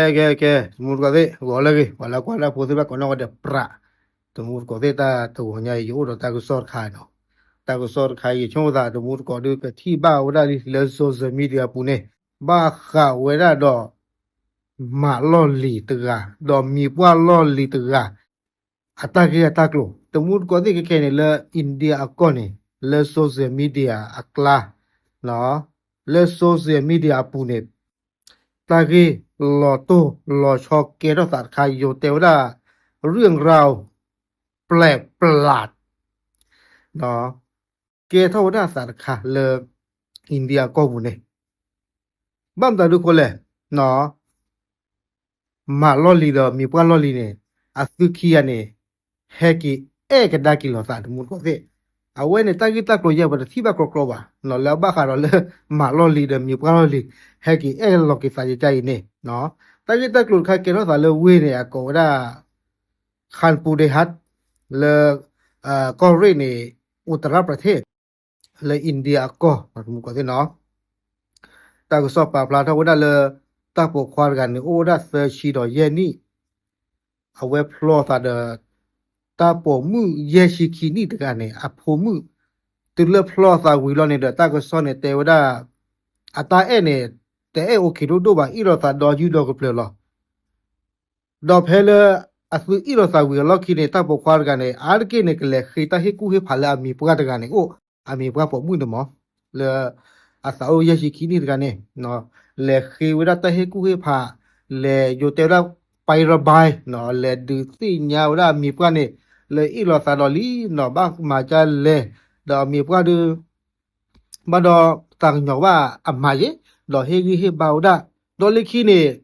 ကဲ ကဲ ကဲ တမူတကိးသ့ၣ် ဂီၤလၢအဂ့ၤ ပှၤလၢကွၢ်တၢ်ဖိသ့ၣ်တဖၣ်ကိးနီၢ်ဂၤဒဲး ပြး တမူတကိးသ့ၣ် တၢ်တဂီၤညါအံၤ ယအိၣ်ဒီးတၢ်ကစီၣ်တခါနီၤ. တၢ်ကစီၣ်တခါအံၤ ယဆိကမိၣ်သး တမူတကိးဒုးကထံၣ်ဘၣ်ဝဲဒၣ်လံ လၢ social media အပူၤန့ၣ် ဘၣ်ဃးဝဲဒၣ်ဒီး မၤလီၢ်လံၤတဂၤ ဒီးမံၤပှၢ်လီၢ်လံၤတဂၤ အတၢ်ဂ့ၢ်အတၢ်ကျိၤ တမူတကိးသ့ၣ်ခဲခဲအံၤန့ၣ် လၢ India အကီၢ်န့ၣ် လၢ social media အကျါ လၢ social media အပူၤန့ၣ် တၢ်ဂ့ၢ်လီၤတိၢ်လီၤဆီကဲထီၣ်သးတခါ ယိၤတဲဝဲဒၣ် เรื่องราวแปลกประหลาด ကဲထီၣ်ဝဲဒၣ်အသးတခါလၢ India အကီၢ်ပူၤန့ၣ် ဘၣ်မတၤဒုးဃိလဲၣ် မၤလီၢ်လံၤဒီးမံၤပှၢ်လီၢ်လံၤန့ၣ် အသုခံဂၤန့ၣ် ဟဲက့ၤအဲၣ်ကဒါက့ၤလိာ်သး တမူတကိးသ့ၣ်. အဝဲန့ၣ် တၢ်ဂ့ၢ်တၢ်ကျိၤယဲၢ် ပတထံၣ်ဘၣ်ကြီကြီဘၣ် လၢအဘၣ်ဃးဒီးလၢ မၤလီၢ်လံၤဒီးမံၤပှၢ်လီၢ်လံၤ ဟဲက့ၤအဲၣ်လိာ်က့ၤသးယကါအံၤန့ၣ် တၢ်ဂ့ၢ်တၢ်ကျိၤတခါကဲထီၣ်သးလၢဝ့ၢ်န့ၣ် အကိးဝဲဒၣ် Khanpur Dehat လၢ ကီၢ်ရ့ၣ်န့ၣ် Uttar Pradesh လၢ India အကီၢ် တမူတကိးသ့ၣ်နီၤ. တၢ်ကစီၣ်ပာ်ဖျါထီၣ်ဝဲဒၣ်လၢ တၢ်ပိာ်ခွါတဂၤန့ၣ် အိၣ်ဝဲဒၣ်သၢဆံဒီးယဲၢ်နံၣ် အဝဲဖျီသးဒီး တၢ်ပိာ်မုၣ်ယဲၢ်ဆံခံနံၣ်တဂၤန့ၣ် အဖိမုၣ် တုၤလၢဖျီသးဝံၤလီၤန့ၣ်ဒီး တၢ်ကစီၣ်န့ၣ်တဲဝဲဒၣ် အတၢ်အဲၣ်န့ၣ် တအဲၣ်အိၣ်ခံဒိၣ်ဒိၣ်ဘၣ် အ့ၣ်လိာ်သးဒီးယူၢ်ဒီးကပျၢၤလီၤ. ဒီးဖဲလၢ အသုအ့ၣ်လိာ်သးဝံၤအလီၢ်ခံန့ၣ် တၢ်ပိာ်ခွါတဂၤန့ၣ် အါတက့ၢ်န့ၣ် ကလဲၤဃ့တၢ်ဟ့ၣ်ကူၣ်ဟ့ၣ်ဖးလၢအမံၤပှၢ်တဂၤန့ၣ်အိၣ် အမံၤပှၢ်ပိာ်မုၣ်န့ၣ်မး လၢ အသးအိၣ်ယဲၢ်ဆံခံနံၣ်တဂၤန့ၣ် လဲၤဃ့ဝဲဒၣ်တၢ်ဟ့ၣ်ကူၣ်ဟ့ၣ်ဖး လဲၤယိၤတဲဝဲဒၣ် ပၢၤရဘါ လဲၤဒုးသ့ၣ်ညါဝဲဒၣ်အမံၤပှၢ်န့ၣ် လၢအ့ၣ်လိာ်သးဒီးလံနီၤ ဘၣ်မၤဒ်လဲၣ် ဒီးအမံၤပှၢ်ဒုး ဘၣ်ဒီးသးကညီၤဘၣ်အမၤယ့ၣ် ဒီးဟ့ၣ်ဂံၢ်ဟ့ၣ်ဘါဝဲဒၣ် ဒီးလၢခံန့ၣ်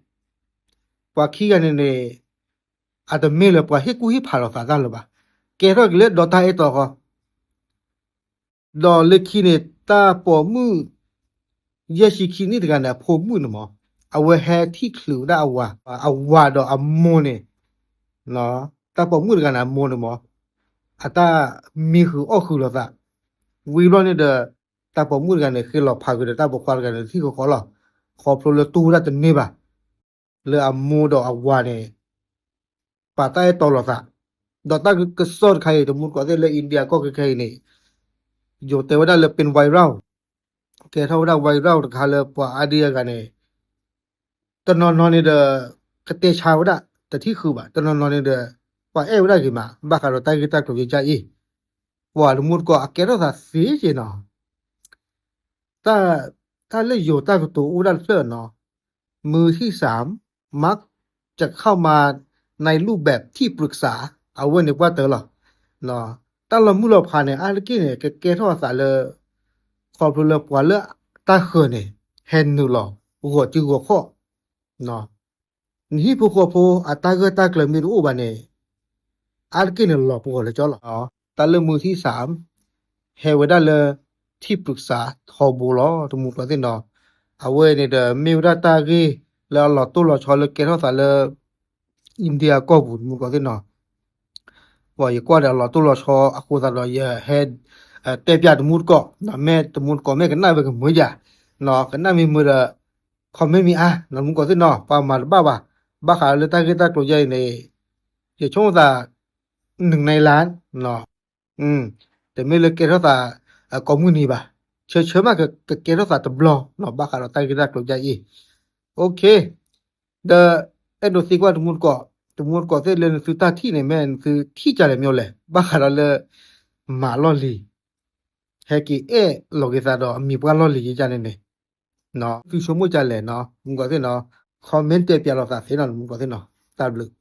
ပှၤခံဂၤန့ၣ်န့ၣ် အတမ့ၢ်လၢပှၤဟ့ၣ်ကူၣ်ဟ့ၣ်ဖးလိာ်သးတၢ်လၢၤဘၣ် ကဲထီၣ်က့ၤလၢဒီးတၢ်အဲၣ်တီဃီ ဒီးလၢခံန့ၣ် တၢ်ပိာ်မုၣ် ယဲၢ်ဆံခံနံၣ်တဂၤန့ၣ် အဖိမုၣ်န့ၣ်မး အဝဲဟဲထံၣ်ချုးဝဲဒၣ်အဝၤ အဝၤဒီးအမိၢ်န့ၣ် တၢ်ပိာ်မုၣ်တဂၤန့ၣ် အမိၢ်န့ၣ်မး အတၢ်မံဃုာ်အီၣ်ဃုာ်လိာ်သး ဝံၤဘျီန့ၣ်ဒီး တၢ်ပိာ်မုၣ်တဂၤန့ၣ် ဃ့လီၤဖးဃုာ်ဒီးတၢ်ပိာ်ခွါတဂၤန့ၣ် တထံၣ်ဃီဃီလီၤ. ခီဖျိလၢတူၢ်ဝဲဒၣ်တန့ၢ်ဘၣ် လၢအမိၢ်ဒီးအဝၤန့ၣ် ပာ်တၢ်အဲၣ်တီလိာ်သး ဒီးတၢ်ကစီၣ်တခါအံၤ တမူတကိးသ့ၣ်လၢ India ကီၢ်ခဲခဲအံၤန့ၣ် ယိၤတဲဝဲဒၣ်လၢ เป็นไวรัล ကဲထီၣ်ဝဲဒၣ် viral တခါလၢပှၤအါဒံအါဂၤန့ၣ် တနီၤနီၤန့ၣ်ဒီး ကတဲဆါဝဲဒၣ် တထံၣ်ဃုာ်ဘၣ် တနီၤနီၤန့ၣ်ဒီး ပှၤအဲၣ်ဝဲဒၣ်ဂ့ၤမး ဘၣ်ဃးဒီးတၢ်ဂ့ၢ်တၢ်ကျိၤယကါအံၤ ပှၤတမူတကိးအကဲထီၣ်သးသ့က့ၤနီၤ တၢ်လၢယိၤတၢ်ကတိၤအိၣ်ဝဲဒၣ်တဖျၢၣ်နီၤ มือที่สาม มักจะเข้ามาในรูปแบบที่ปรึกษา အဝဲန့ၣ်ပှၢ်တၢၢ်လီၤ. တၢ်လီၤမုၢ်လီၤဖးန့ၣ် အါတက့ၢ်န့ၣ် ကကဲထီၣ်အသးလၢ ခီဖျိလၢပှၤလၢတၢ်ဃၢၤန့ၣ် ဟဲနုာ်လီၤ ဂီၤစုဂီၤခီၣ် နဟံၣ်ဖိဃီဖိအတၢ်ဂၢၢ်တၢ်ကျၢၤမ့ၢ်တအိၣ်ဘၣ်န့ၣ် အါတက့ၢ်န့ၣ်လီၤပှီၢ်လၢကၠီလီၤ. တၢ်လၢ มือที่สาม ဟဲဝဲဒၣ်လၢ ထံၣ်ပรึกษา ထီဘိလီၤ တမူတကိးသ့ၣ်နီၤ အဝဲန့ၣ်ဒီးမ့ၢ်ဝဲဒၣ်တၢ်ဂ့ၢ်လၢအလီၤတိၢ်လီၤဆီလၢကဲထီၣ်သးလၢ India ကီၢ်ပူၤ တမူတကိးသ့ၣ်နီၤ ပှၤယကွၢ်ဒီးအလီၤတိၢ်လီၤဆီအဃိသတးဒီး ယဟဲ တဲပျးတမူတကိး မ့ၢ်တမူတကိးမ့ၢ်ကနၣ်ဝဲကမုာ်ယၤ ကနၣ်မ့ၢ်မုာ်ဒီး comment မ့ၢ်အါ တမူတကိးသ့ၣ်နီၤ ပှၤမၤတဘၣ်ဘၣ် ဘၣ်ဃးလၢတၢ်ဂ့ၢ်တၢ်ကျိၤယါအံၤန့ၣ် ယဆိကမိၣ်သး နုာ်နံၤလါ တမ့ၢ်လၢကဲထီၣ်သး ကိးမုၢ်နံၤဘၣ် ဆၢဆၢမးကကဲထီၣ်သးတဘျီ ဘၣ်ဃးဒီးတၢ်ဂ့ၢ်တၢ်ကျိၤယါအံၤ OK ဒီး အဲၣ်ဒိးသံကွၢ်တမူတကိး တမူတကိးသ့ၣ်လၢနသုတၢ်ထံၣ်န့ၣ် မ့ၢ်နသုထံၣ်ကလဲၣ်မ့ၢ်လဲၣ် ဘၣ်ဃးဒီးလၢ မၤလီၢ်လံၤ ဟဲက့ၤအဲၣ်လီၤက့ၤသးဒီးအမံၤပှၢ်လီၢ်လံၤယကါန့ၣ်န့ၣ် သုဆိကမိၣ်ကလဲၣ်နီၤ တမူတကိးသ့ၣ်နီၤ comment တဲပျးလိာ်သးသ့နီၤ တမူတကိးသ့ၣ်နီၤ တၢ်ဘျုး